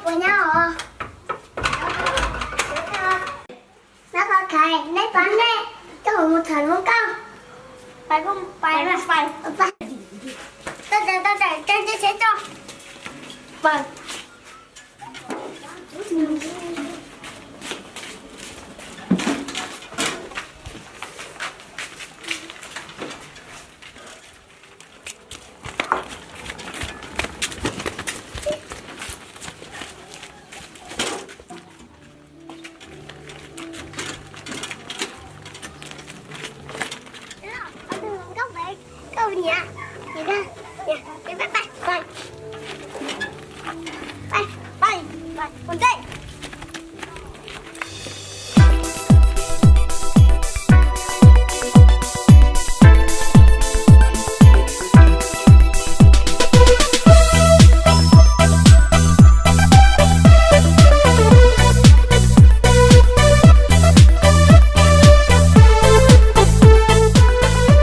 Puas nyob os? Nab qhov khais, neb pab neb, coj mus tham hluas nkauj. Pais, pais, pais. Tau, tau, tau, tau, tau, tau, tau.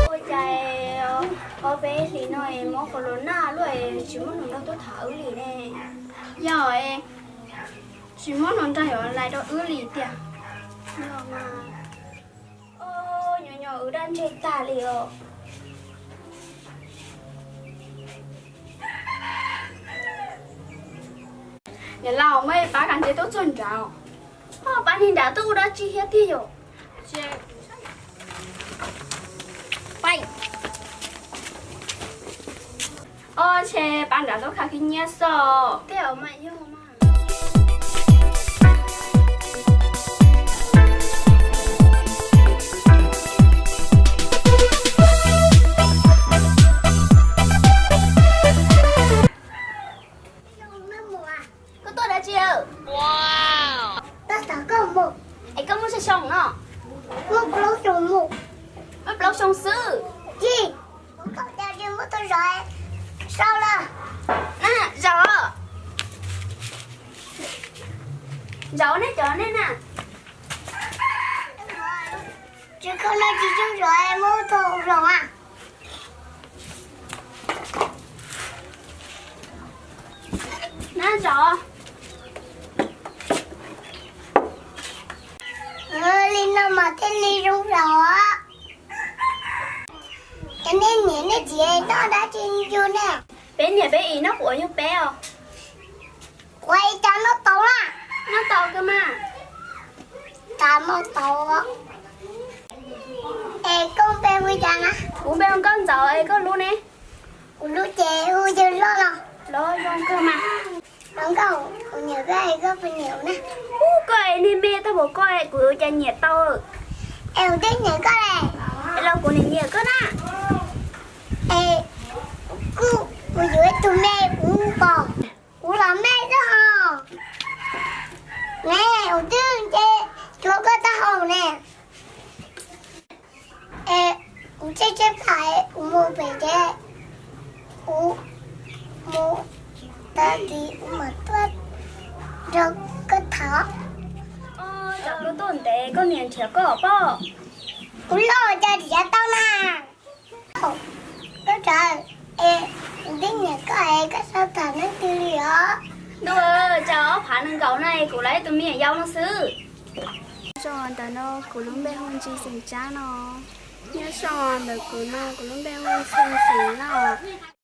Ua cas ob peb hlis no es mob corona luaj es tsis muaj hluas nraug tuaj tham wb li ne? Yog es tsis muaj hluas nraug yuav lais rau wb li tiag. Yog mas, nyuam nyuam wb dab ntseg tag li os. Niam laus, muab pab kav nce tuaj txog nrad. Pab niag nrad tuaj ua dab tsi thiab tiag yom? Ob, ntshe pab nrad tuaj khav khib nyiab xwb. Tej zaum mas yog mas. Koj tuaj dab tsi lawm? Tuaj tom koj mus. Es koj muaj tsawg xyoo no? Muaj plaub xyoo mus. Muaj plaub xyoo xwb? Tsis, koj cas tsis muab tuaj zov, sau lawm. Na, zov. Zov nej cov nej na. Tsis kho no tsis txhob zov, muab tau zov mas. Na zov. Li no mas thiaj li zoo zov. Cov nej niam nej txiv noj dab tsi yug ne? Peb niam peb txiv noj quav yug peb os. Quav cas noj tau na? Noj tau kawg mas. Cas noj tau. Es koj npe hu cas na? Kuv npe hu Nkauj Ntxawm, es koj lub ne? Kuv lub ces hu Yawg Loj no. Los zoo kawg mas. Hluas nkauj, kuv nyiam koj es koj puas nyiam kuv na? Ub, koj es niag me tag npaum koj es kuv cas nyiam tau. Es kuv twb nyiam koj li. Es los kuv niam nyiam koj na. Es kuv, kuv yuav ib tug me kuv pom. Kuv los me xwb hos. Ne, kuv twb nce cuag koj taub hau ne. Es kuv tshaib tshaib plab, kuv mus pem ces kuv mus tag kis kuv mam tuaj nrog koj tham. Ov, koj tuaj ntev koj niam nrhiav koj pob. Kuv loj cas nrhiav tau na. Koj tsav, es kuv twb nyiam koj es koj txhob tham leej twg li os. Ntuj, cas ob phav nees nkaum no es kuv lawv ib tug me nyuam yaus no xwb. Nyob zoo, ntawm no kuv lub npe hu Ntsis Xeem Tsab no. Nyob zoo, ntawm kuv no kuv lub npe hu Ntxhee Xeem Loj.